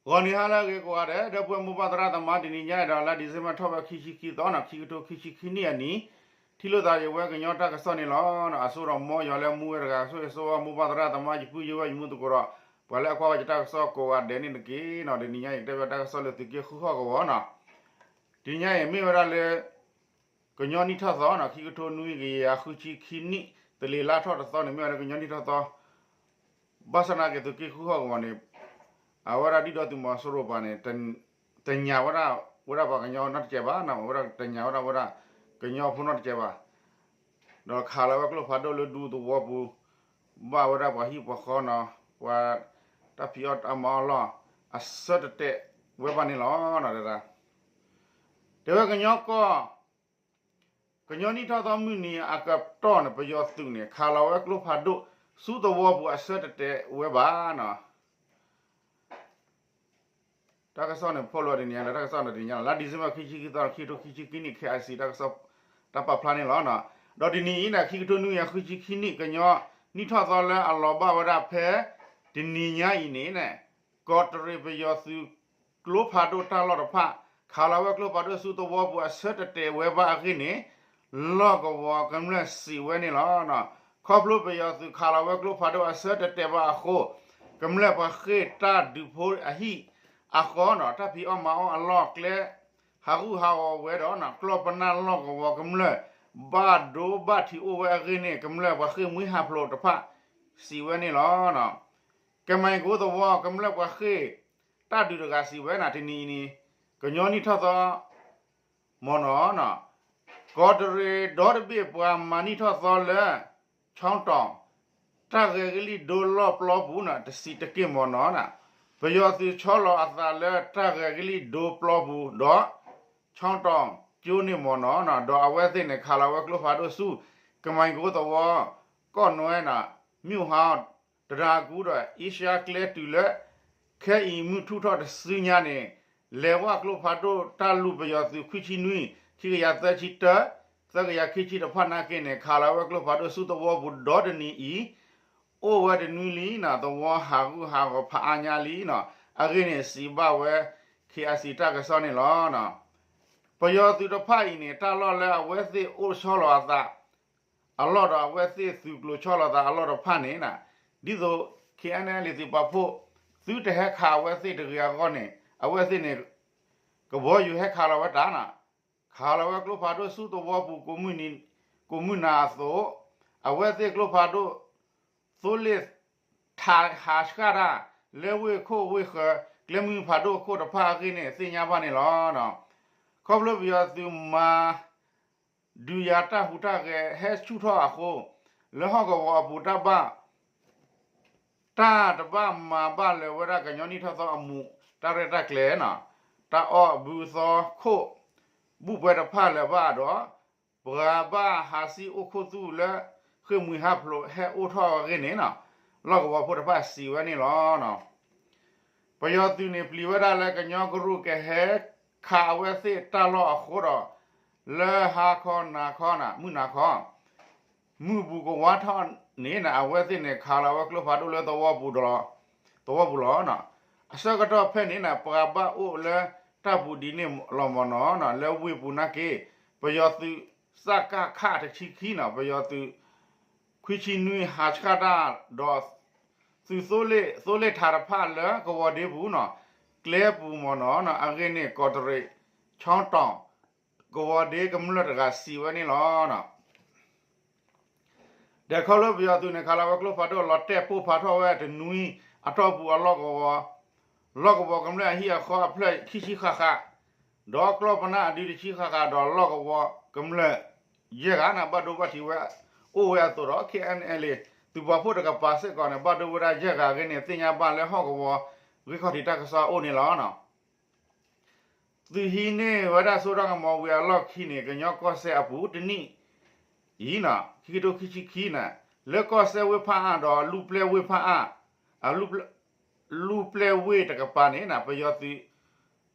ဂီၤနံၤဟါလၢအဂ့ၤကိးဂၤဒဲး ဒီပုၢ်ဝဲၢ်မိၢ်ပၢ်သရၣ်သမါ တနံၤညါအံၤဒီးလါ December ထီၣ်ဝဲခံဆံခံသီန့ၣ် ခံကထိခံဆံခံနံၣ်အနံၤ ထံၣ်လိာ်သးယဝဲကညီတၢ်ကစီၣ်န့ၣ်လီၤ. အစိဒီးမ်ယွၤလၢမူဝဲတဂၤ ဆိၣ်ဂ့ၤဆိၣ်ဝါမိၢ်ပၢ်သရၣ်သမါ ယပုၢ်ယဝဲၢ်ယမူသကိးဒီး ပှၤလၢအကွၢ်ဝဲယတၢ်ကစီၣ်ကိးဂၤဒဲးန့ၣ်တက့ၢ်. တနံၤညါအံၤကတဲဝဲတၢ်ကစီၣ်လၢသုးက့ဃုဟီၣ်ကဝီၤန့ၣ် တနံၤညါအံၤမ့ၢ်ဝဲဒၣ်လၢ ကညီနံၣ်ထီၣ်သီန့ၣ် ခံကထိနွံကယၤဃုဆံခံနံၣ် တလ့ၤလါထီၣ်တသီန့ၣ် မ့ၢ်ဝဲဒၣ်ကညီနံၣ်ထီၣ်သီ ဘၣ်ဆၣ်နာ်က့သုးက့ဃုဟီၣ်ကဝီၤန့ၣ် အဝဲဒၣ်ဒုၣ်ဒါသုးမီၤစိရိၤပၤန့ၣ် တညးဝဲဒၣ် ဝဲဒၣ်ပှၤကညီနီတစဲးဘၣ် ဝဲဒၣ်တညးဝဲဒၣ်ဝဲဒၣ် ကညီဖိနီတစဲးဘၣ် ဒီးခးလီၤဝဲကျိဖးဒိၣ်လၢဒူသဝီပူၤ ဘၣ်ဝဲဒၣ်ပှၤဟံၣ်ပှၤဃီန့ၣ် ပှၤတၢ်ဖံးအီၣ်တၢ်မၤအီၣ်လီၢ် အဆၢတတဲာ်ဝဲဘၣ်န့ၣ်လီၤ. တဲဝဲကညီကီၢ် ကညီနံၣ်ထီၣ်သီမုၢ်နံၤအကတီၢ်န့ၣ် ပယီၤသုးန့ၣ် ခးလီၤဝဲကျိဖးဒိၣ် ဆူသဝီပူၤအဆၢတတဲာ်ဝဲဘၣ်န့ၣ် တၢ်ကစီၣ်န့ၣ် ဖီၣ်လိာ်တနံၤညါလၢတၢ်ကစီၣ်န့ၣ်တနံၤညါလီၤ. လါ December ခံဆံခံသီ ခံကထိခံဆံခံနံၣ် ခဲအံၤစံး တၢ်ကစီၣ် တၢ်ပာ်ဖျါန့ၣ်လီၤ. ဒီးတနံၤအံၤန့ၣ် ခံကထိနွံကယၤဃုဆံခံနံၣ် ကညီနံၣ်ထီၣ်သီလၢအလီၤဘၣ်ဝဲဒၣ်ဖဲ တနံၤညါအံၤန့ၣ် ကီးတရံးပယီၤသုး ကျိဖးဒိၣ်တၢ်လီၢ်တဖၣ် ခးလီၤဝဲကျိဖးဒိၣ်ဆူသဝီပူၤအဆၢတတဲာ်ဝဲဘၣ်အဂ့ၢ်န့ၣ် လီၢ်ကဝီၤကမျၢၢ်စံးဝဲန့ၣ်လီၤ. ခီဖျိပယီၤသုးခးလီၤဝဲကျိဖးဒိၣ်အဆၢတတဲာ်ဘၣ်အဃိ ကမျၢၢ်ပှၤဃ့ၢ်တၢ်ဒုးဖိအဟံၣ်အဃီန့ၣ် တၢ်ဖံးအီၣ်မၤအီၣ်အလီၢ်ကျဲ ဟးဂူာ်ဟးဂီၤဝဲဒီး ကျီၢ်ပနၢ်လီၢ်ကဝီၤကမျၢၢ် ဘၣ်ဒိဘၣ်ထံးအိၣ်ဝဲအဂ့ၢ်န့ၣ် ကမျၢၢ်ပှၤဃ့ၢ်မှံဟးဖျိးတဖၣ် စံးဝဲန့ၣ်လီၤ. ကမၤကအိသဝီ ကမျၢၢ်ပှၤဃ့ၢ်တၢ်ဒုးတဂၤစံးဝဲန့ၣ် တနံၤအံၤန့ၣ် ကညီနံၣ်ထီၣ်သီ မ်နီၤန့ၣ် ကီးတရံးဒီတဘ့ၣ်ပှၤမၤနံၣ်ထီၣ်သီလၢ ချီတီၤ တၢ်ဂဲၤကလံၣ်ဒိလီၢ်ပျီပူၤန့ၣ် တစံးတက့ၢ်မ်နီၤန့ၣ် ပယီၤသုးဆီလီၤအသးလၢတၢ်ဂဲၤကလံၣ်ဒိပျီပူၤဒီး ချီတီၤကၠိန့ၣ်မ်နီၤန့ၣ် ဒီးအဝဲသ့ၣ်န့ၣ် ခးလီၤဝဲကျိဖးဒိၣ်ဆူ ကမၤကအိသဝီ ကီၢ်နွဲန့ၣ် မုၢ်ဟါ တဒါကူဒီး အ့ရှါကျဲတုၤလၢ ခဲအံၤမုၢ်ထူၣ်ထီၣ်တစုညါန့ၣ် လဲၤဝဲကျိဖးဒိၣ်တၢ်လူၤပယီၤသုး ခွံဆံနွံ ခံကယၤသၢဆံတၢ သၢကယၤခံဆံတဖၣ်နာ်က့န့ၣ် ခးလီၤဝဲကျိဖးဒိၣ်ဆူသဝီပူၤဒီတနံၤအံၤ အိၣ်ဝဲတနွံလံန့ၣ် သဝီဟးဂူာ်ဟးဂီၤဖးအါညါလံန့ၣ် အဂ့ၢ်န့ၣ်စံးဘၣ်ဝဲ ခဲအံၤစံး တၢ်ကစီၣ်န့ၣ်လီၤ. ပယီၤသုးတဖၣ်အံၤန့ၣ် တၢ်လီၢ်လၢအဝဲသ့ၣ်အိၣ်ဆီလီၤအသး အလီၢ်ဒီးအဝဲသ့ၣ်သုးကျိၤဆီလီၤသးအလီၢ်တဖၣ်န့ၣ် ဒ်သိး ခဲအံၤန့ၣ် လံာ်သုးပာ်ဖှိၣ် သုတဟဲခးအဝဲသ့ၣ်တဂ့ၤအဂီၢ်န့ၣ် အဝဲသ့ၣ်န့ၣ် ကဘီယူၤဟဲခးလီၤဝဲတၢ်န့ၣ် ခးလီၤဝဲကျိဖးဒိၣ်ဆူသဝီပူၤ ကိးမုၢ်နၤအသိး အဝဲသ့ၣ်ကျိဖးဒိၣ် သိလ့ၣ်ထးဟးဆှၣ်တၢ် လၢဝ့ၢ်ခိၣ်ဝ့ၢ်ဃၢၤ ကျဲမုၢ်ဖးဒိၣ်ခိၣ်တဖၣ်အဂ့ၢ်န့ၣ် သ့ၣ်ညါဘၣ်န့ၣ်လီၤ. ခီဖျိပယီၤသုးမၤ ဒုးယၤတၢ်ဟူးတၢ်ဂဲၤဟဲဆူၣ်ထီၣ်အဃိ လၢဟီၣ်ကဝီၤအပူၤတၢ်ဘၣ် တၢ်တဘၣ်မၤဘၣ်လၢၤဝဲဒၣ်ကညီနံၣ်ထီၣ်သီအမူး တၢ်ရဲၣ်တၢ်ကျဲၤန့ၣ် တၢ်အီၣ်ဘုသီခိၣ် ဘူၣ်ပှဲၤတဖၣ်လၢၤဘၣ်ဒီး ပှၤဘၣ်ဟးစံၣ်အိၣ်ခိၣ်သူၣ်လၢ ဃ့ၢ်မှံဟးဖျိးဟဲအိၣ်ထီၣ်အဂ့ၢ်န့ၣ် လီၢ်ကဝီၤဖိတဖၣ်စံးဝဲန့ၣ်လီၤ. ပယီၤသုးန့ၣ် ပျံၤဝဲဒၣ်လၢကညီကရူၢ်ကဟဲခးအဝဲသ့ၣ်တၢ်လီၢ်အဃိဒီး လၢဟါခီနၤခီန့ၣ် မုၢ်နၤခီ မုၢ်ပူၤကဝါထီၣ်န့ၣ် အဝဲသ့ၣ်န့ၣ် ခးလီၤဝဲကျိဖးဒိၣ်လၢသဝီပူၤလီၤ. အဆၢကတီၢ်ဖဲန့ၣ် ပှၤဘၣ်အိၣ်လၢတၢ်ပူၤဒ်န့ၣ်လီၤမ်နီၤ လၢဝ့ၢ်ပူၤနာ်က့ ပယီၤသုး စကခ တဆံခံန့ၣ် ပယီၤသုး ခွံဆံနွံဟးဆှၣ်တၢ်ဒီး သုးသိလ့ၣ် သိလ့ၣ်ထးတဖၣ်လၢကဝီၤဒ့ပူၤန့ၣ် ကျဲပူၤမ်နီၤ အဂ့ၢ်န့ၣ် ကီးတရံး ချီတီၤ ကဝီၤဒ့ကမျၢၢ်တဂၤစံးဝဲန့ၣ်လီၤ. ဒီးခီဖျိပယီၤသုးန့ၣ် ခးလီၤဝဲကျိဖးဒိၣ်လီၤတဲာ်ပိၢ်ဖးထီၣ်ဝဲတနွံအတီၢ်ပူၤအလီၢ်ကဝီၤ လီၢ်ကဝီၤကမျၢၢ်အဟံၣ်အဃီအဖျၢၣ်ခံဆံဃၣ်ဃၣ် ဒီးကျီၢ်ပနၢ်အဒုတဆံဃၣ်ဃၣ် ဒီးလီၢ်ကဝီၤကမျၢၢ်ယဲၢ်ဂၤန့ၣ် ဘၣ်ဒိဘၣ်ထံးဝဲအိၣ်ဝဲအသိးဒီး ခဲအံၤန့ၣ် သုးပာ်ဖှိၣ်တကပၤစ့ၢ်ကီးန့ၣ် ဘၣ်ဒိဝဲဒၣ်ယဲၢ်ဂၤအဂ့ၢ်န့ၣ် သ့ၣ်ညါဘၣ်လၢဟီၣ်ကဝီၤ ဂံၢ်ခီၣ်ထံးတၢ်ကစီၣ်အအိၣ်န့ၣ်လီၤ. သုးဟံးန့ၢ်ဝဲဒၣ်စိတၢ်ကမီၤဝံၤအလီၢ်ခံန့ၣ် ကညီကီၢ်စဲၣ်အပူၤတနံၣ်အံၤန့ၣ် ခံကထိခံဆံခံန့ၣ် လၢကီၢ်စဲၣ်ဝ့ၢ်ဖၣ်အါဒီးလူၢ်ပျဲၢ်ဝ့ၢ်ဖၣ်အါ အလူၢ်ပျဲၢ်ဝ့ၢ်တကပၤန့ၣ် ပယီၤသုး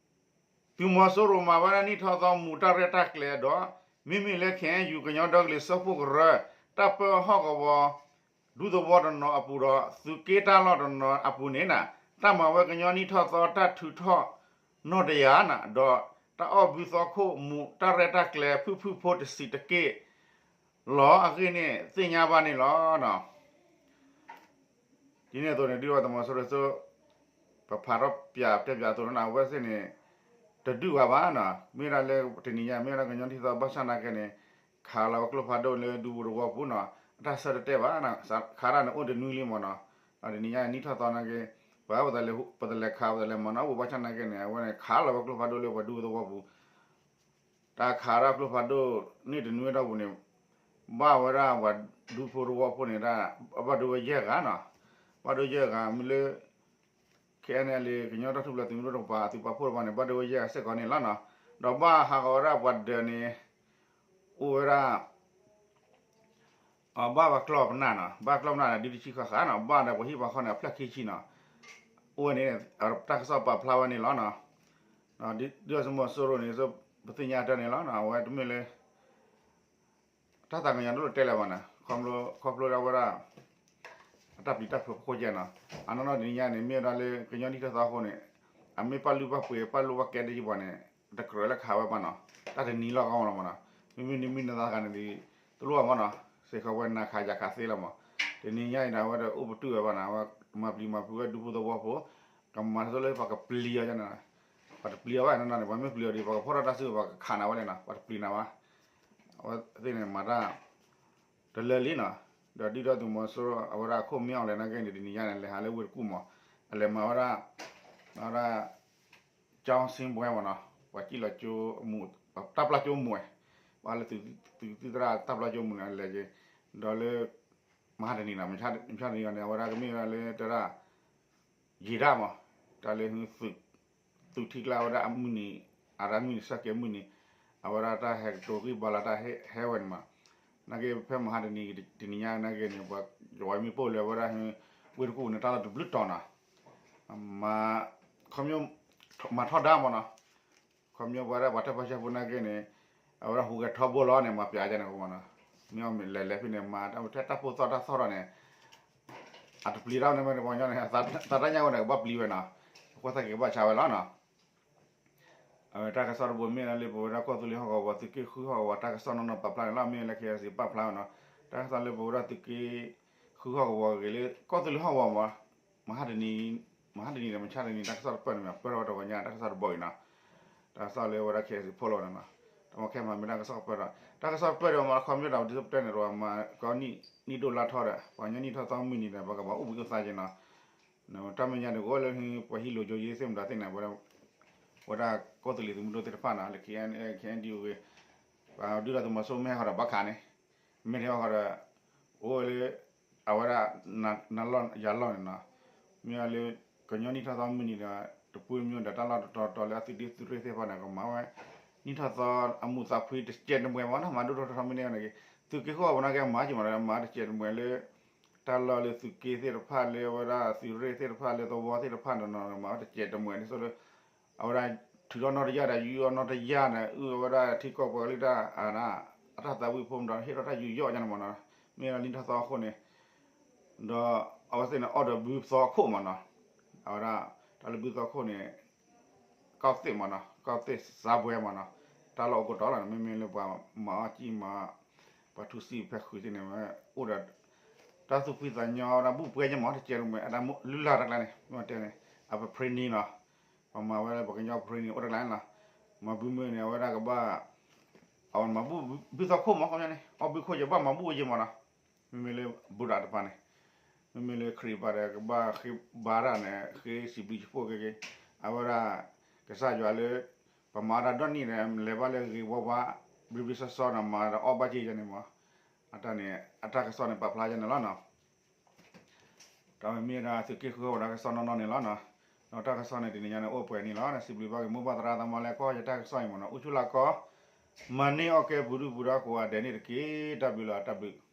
သုးမီၤစိရိၤမၤဝဲဒၣ်နံၣ်ထီၣ်သီမူးတၢ်ရဲၣ်တၢ်ကျဲၤဒီး မ့မ့ၢ်လၢ ခဲအံၤယူၢ် ကညီဒီကလုာ်စၢဖှိၣ်ကရၢ တၢ်ပၢဟီၣ်ကဝီၤ ဒူသဝီတနီၤအပူၤဒီး သုးက့တၢ်လီၢ်တနီၤအပူၤန့ၣ် တၢ်မၤဝဲကညီနံၣ်ထီၣ်သီတၢ်ထုးထီၣ်နီၢ်တယၢ်န့ၣ် ဒီးတၢ်အီၣ်ဘုသီခိၣ်မူး တၢ်ရဲၣ်တၢ်ကျဲၤ ဖုၣ်ဖုၣ်ဖိတဆံးတက့ၢ် လီၤအဂ့ၢ်န့ၣ် သ့ၣ်ညါဘၣ်န့ၣ်လီၤ. ဒ်န့ၣ်အသိးန့ၣ် ဒုၣ်ဒါသုးမီၤစိရိၤ ပဖးထီၣ်ပၠးတဲပၠးအသိးန့ၣ် အဝဲသ့ၣ်န့ၣ် တဒုးဘၣ်ဘၣ်န့ၣ် မ့ၢ်ဒၣ်လၢတနံၤညါ မ့ၢ်ဝဲဒၣ်ကညီနံၣ်ထီၣ်သီဘၣ်ဆၣ်နာ်က့န့ၣ် ခးလီၤဝဲကျိဖးဒိၣ်လၢဒူဖိသဝီပူၤန့ၣ် အတၢ်ဆၢတဲာ်ဘၣ် ခးတၢ်န့ၣ်အိၣ်တနွံလံမ့ၢ်န့ၣ် ဒီးတနံၤညါနံၣ်ထီၣ်သီနာ်က့ ပှၤပတလဲၤခးပတလဲၤမၤန့ၣ် အိၣ်ဘၣ်ဆၣ်နာ်က့န့ၣ် အဝဲန့ၣ် ခးလီၤဝဲကျိဖးဒိၣ်လၢပှၤဒူဖိသဝီပူၤ တၢ်ခးတၢ်ကျိဖးဒိၣ်န့ၣ်တနွံဒီးပူၤန့ၣ် ဘၣ်ဝဲဒၣ်ပှၤဒူဖိသဝီဖိန့ၣ် ဘၣ်ဒိဝဲယဲၢ်ဂၤန့ၣ် ဘၣ်ဒိယဲၢ်ဂၤ မ့ၢ်လၢ ခဲအံၤန့ၣ်လၢ ကညီတၢ်ထူၣ်ဖျဲးသုးမုၢ်ဒိၣ်တကပၤ အသုးပာ်ဖှိၣ်တကပၤန့ၣ် ဘၣ်ဒိဝဲယဲၢ်ဂၤစ့ၢ်ကီးန့ၣ်လီၤန့ၣ် ဒီးဘၣ်ဟးဂီၤဝဲဒၣ်ပှၤဒၢးန့ၣ် အိၣ်ဝဲဒၣ် ဘၣ်ပှၤကျီၢ်ပနၢ်န့ၣ် ဘၣ်ကျီၢ်ပနၢ်န့ၣ် ဒုတဆံဃၣ်ဃၣ်န့ၣ် ဘၣ်ဒီးပှၤဟံၣ်ပှၤဃီန့ၣ် အဖျၢၣ်ခံဆံန့ၣ် အိၣ်ဝဲန့ၣ် တၢ်ကစီၣ်ပာ်ဖျါဝဲန့ၣ်လီၤန့ၣ် ဒုၣ်ဒါသုးမီၤစိရိၤန့ၣ် ပသ့ၣ်ညါတၢ်န့ၣ်လီၤ အဝဲတမ့ၢ်လၢ တၢ်သးကညီၤဒိၣ်တဲလၢၤဘၣ်န့ၣ် ခီဖျိဒၣ်ဝဲဒၣ် အတၢ်ပျံၤတၢ်ဖုးဖီခိၣ်ကဲန့ၣ် အနီၢ်နီၢ်တနံၤညါန့ၣ် မ့ၢ်ဝဲဒၣ်လၢကညီနံၣ်ထီၣ်သီအဃိန့ၣ် အမ့ၢ်ပာ်လုၢ်ပာ်ပှ့ၤ ပာ်လိာ်ပာ်ကဲတယံၤပှၤန့ၣ် တကြၢးလၢခးဝဲဘၣ်န့ၣ် တၢ်တနံၤလီၤကီမးန့ၣ် မ့မ့ၢ်နမံၤနသးတဂၤန့ၣ်ဒီး တလိၣ်ဘၣ်မးန့ၣ် စ့ၢ်ကီးဝဲနၤခးယၤခးသ့လီၤမး တနံၤညါအံၤန့ၣ် အဝဲဒၣ်အိၣ်ပတုာ်ဝဲဘၣ်န့ၣ် အဝဲမၤပျံၤမၤဖုးဝဲဒူဖိသဝီဖိ ကမၤဆိလၢပှၤကပျံၤအီၤန့ၣ် ပှၤတပျံၤအီၤဘၣ်န့ၣ်န့ၣ် ပှၤမ့ၢ်ပျံၤအီၤဒီး ပှၤကဖီၣ်ထီၣ်တၢ်စုကဝဲၤ ပှၤကခးနၤဝဲလဲၣ်န့ၣ် ပှၤတပျံၤနၤဘၣ် အဝဲသ့ၣ်န့ၣ်မၤတၢ် တလၢလံန့ၣ် ဒီးဒုၣ်ဒါသုးမီၤစိရိၤ အဝဲဒၣ်ခိၣ်မ့ၢ်အီၤလဲၣ်နာ်က့န့ၣ် တနံၤညါန့ၣ် လဲၤဟးလၢဝ့ၢ်တကူၣ်မး အလဲၤမၤဝဲဒၣ် မၤဝဲဒၣ် ကၠီစ့ဘွဲမးန့ၣ် ပှၤစံၣ်လီၤကၠိမူး တၢ်ပျၢ်ကၠိမူး ပှၤလၢသုးသရၣ်တၢ်ပျၢ်ကၠိမူးန့ၣ် အလဲၤက့ၤ ဒီးလၢ မဟါတနံၤန့ၣ် မဟါတနံၤန့ၣ် အဝဲဒၣ်ကမ့ၢ်ဝဲဒၣ်လၢတရၣ် ယံာ်ဒၣ်မး တၢ်လၢ သုးထံကျါဝဲဒၣ်အမုၢ်နံၤ အရၢမုၢ်နံၤ ဆၢကဲၤမုၢ်နံၤ အဝဲဒၣ်တၢ်ဟဲကတိၤဂံၢ်ဘါလၢတၢ်ဟဲဝဲန့ၣ်မး နာ်က့ဖဲမဟါတနံၤ တနံၤညါနာ်က့န့ၣ် ပှၤယွၤမ့ၢ်ပိၢ်လၢဝဲဒၣ် ဝ့ၢ်တကူၣ်န့ၣ် တၢ်လီၢ်တဘျုးတီၤနီၤ မၤ ခီ မၤထီဒါမးနီၤ ခီဖျိပဝဲဒၣ်ပှၤတၢ်ပၢဆှၢဖိနာ်က့န့ၣ် အဝဲဒၣ်ဟူးဂဲၤထီဘိလီၤန့ၣ် မၤပျးယဲန့ၣ်မးနီၤ မ့ၢ်အီၤလဲၤလဲၤဖဲန့ၣ် မၤတၢ်ထဲတၢ်ဖိသီၣ်တၢ်သီၣ်ထီၣ်န့ၣ် အတပျံၤတၢ်န့ၣ်မ့ၢ်ပှၤကညီန့ၣ် သးတၢ်ညါဝဲန့ၣ် ကဘၣ်ပျံၤဝဲနီၤ အဃိသတးက့ၤကဘၣ်ဆါဝဲလီၤနီၤ အဝဲတၢ်ကစီၣ်တဘိမ့ၢ်လၢပဝဲဒၣ်ကီၢ်သူလ့ၤဟီၣ်ကဝီၤ သုးက့ဃုဟီၣ်ကဝီၤ တၢ်ကစီၣ်နီၢ်နီၢ်ပာ်ဖျါန့ၣ်လီၤ မ့ၢ်လၢ ခ့ၣ်အဲၣ်စံၣ် ပာ်ဖျါဝဲနီၤ တၢ်ကစီၣ်လၢပဝဲဒၣ်သုးက့ဃုဟီၣ်ကဝီၤဂ့ၤလၢ ကီၢ်သူလ့ၤဟီၣ်ကဝီၤမး မဟါတနံၤ မဟါတနံၤဒီးမဆါတနံၤ တၢ်ကစီၣ်တပၢၢ်န့ၣ်မ့ၢ် ပၢၢ်ထီၣ်ဝဲတဂီၤညါ တၢ်ကစီၣ်တဘိအံၤနီၤ တၢ်ကစီၣ်လၢဝဲဒၣ် ခ့ၣ်အဲၣ်စံၣ် ဖီၣ်လီၤန့ၣ်နီၤ တၢ်မ့ၢ်ခဲမၤမ့ၢ်တၢ်ကစီၣ်ကပၢၢ်ဒီး တၢ်ကစီၣ်ပၢၢ်ဒီးမၤခီမ့ၢ်ဒီး ဒ်သိးပတဲန့ၣ် ပှၤမၤကီနံၣ်ဒိၣ်လါထီဒီး ပှၤကညီနံၣ်ထီၣ်သီမုၢ်နံၤဒီး ပှၤကဘၣ်အိၣ်ဘှံးအိၣ်သါက့ၤနီၤ တၢ်မဲာ်ညါန့ၣ် ကအိၣ်လၢပှၤဟံးလိာ်ကၠိယ့သ့ၣ်မတၤသ့ၣ်န့ၣ် ဝဲဒၣ်ကီၢ်သူလ့ၤသုးမုၢ်ဒိၣ်သ့ၣ်တဖၣ်နီၤ လၢ ခ့ၣ်အဲၣ်စံၣ် ဂ့ၤ ပှၤဒုၣ်ဒါသုးမီၤစိရိၤမ့ၢ်ဟဲဃီဒီးဘၣ်ခးန့ၣ် မ့ၢ်တဟဲဃီဒီး အိၣ်ဝဲလၢ အဝဲဒၣ် နၤလီၢ်ယၤလီၢ်န့ၣ်နီၤ မ့ၢ်လၢ ကညီနံၣ်ထီၣ်သီမုၢ်နံၤဒီး တပူၤမ့ၢ်ဒီးတၢ်လီၢ်တတီၤတီၤလၢအသုးဒ့သုးရ့ၣ်သ့ၣ်တဖၣ်န့ၣ် ကမၤဝဲ နံၣ်ထီၣ်သီအမူးသးဖှံတစဲးတမှဲၤမးနီၤ မၤဒိၣ်ထီၣ်ထီထီၣ်မ့ၢ်န့ၣ်က့ၤ သုးက့ဃုဟီၣ်ကဝီၤနာ်က့မၤက့ၤမးနီၤ မၤတစဲးတမှဲၤလၢ တၢ်လီၢ်လၢသုးက့သ့ၣ်တဖၣ်လၢအဝဲဒၣ်သုးရ့ၣ်သ့ၣ်တဖၣ်လၢ သဝီသ့ၣ်တဖၣ်န့ၣ်နီၤ မၤဝဲတစဲးတမှဲၤန့ၣ် ဆိလၢ အဝဲဒၣ်ထုးထီၣ်နီၢ်တယၢ်ဒီး ယူးယီၣ်နီၢ်တယၢ်န့ၣ် အုၣ်အဝဲဒၣ်ထံကီၢ်ပှၤကလုာ်တၢ် အတၢ်သးဝံၣ်ဖိမးဒီး ဟ့ၣ်ထီၣ်တၢ်ယူးယီၣ်ညါန့ၣ်မးနီၤ မ့ၢ်လၢနံၣ်ထီၣ်သီအဃိန့ၣ် ဒီးအဝဲသ့ၣ်န့ၣ် အီၣ်ဒီးဘုသီခိၣ်မးနီၤ အဝဲဒၣ် တၢ်လၢဘုသီခိၣ်န့ၣ် ကီၢ်သ့ၣ်မးနီၤ ကီၢ်သ့ၣ်စးဘှဲမးနီၤ တၢ်လီၢ်အိၣ်ကတီၤလီၤန့ၣ် မ့မ့ၢ်လၢပှၤမၤအီၣ်ကံၢ်မၤ ပှၤထူစံဖဲဃုာ်သ့ၣ်န့ၣ် အိၣ်ဒီး တၢ်သူၣ်ဖှံသးညီဝဲဒၣ် ဘူၣ်ပှဲၤညါမး တစဲးတမှဲၤ အတၢ်လုၢ်လၢ်တၢ်ကျါန့ၣ် မ့ၢ်တဲန့ၣ် အပဖရ့နံၤနီၤ ပမၤဝဲလၢပှၤကညီပဖရ့နံၤအိၣ်တၢ်ကျါန့ၣ်လီၤ မၤဘုမ့ၢ်န့ၣ် အဝဲဒၣ်ကဘၣ် အဝဲမၤဘူၣ်ဘုသီခိၣ်မး ခီပညီန့ၣ် အီၣ်ဘုခိၣ်ယဘၣ်မၤဘူၣ်အယဲမးနီၤ မ့မ့ၢ်လၢဘူရးတပၤန့ၣ် မ့မ့ၢ်လၢခရံာ်တပၤဒီး ကဘၣ်ဃ့ဘါတၢ်န့ၣ် ဃ့စံးဘျုးစံးဖှိၣ်က့ၤက့ၤ အဝဲဒၣ် ကစၢ်ယွၤလၢ ပမၤတၢ်ဒီနံၣ်ဒီး လဲၤဘၣ်လၢဂ့ၤဝါဝါ ဘျ့ဘျ့ဆှီဆှီန့ၣ် မၤဒီးအီၣ်ဘၣ်က့ၤယဲန့ၣ်မး အတၢ်န့ၣ် အတၢ်ကစီၣ်န့ၣ် ပာ်ဖျါယဲန့ၣ်လီၤနီၤ တၢ်မ့မ့ၢ်ဒၣ်သုးက့ဃုဟီၣ်ကဝီၤတၢ်ကစီၣ်နီၢ်နီၢ်န့ၣ်လီၤနီၤ ဒီးတၢ်ကစီၣ်န့ၣ် တနံၤညါန့ၣ် အိၣ်ပှဲၤန့ၣ်လီၤ စံးဘျုးဘၣ်က့ၤမိၢ်ပၢ်သရၣ်သမါလၢကွၢ်ယတၢ်ကစီၣ်အံၤမးနီၤ အိၣ်ဆူၣ်လၢကီၢ် မၤန့ၢ်အီၣ်ကဲပူၤဒုၣ်ပူၤဒါကိးဂၤဒဲးန့ၣ်တက့ၢ် တၢ်ဘျုးလီၤ တၢ်ဘျုး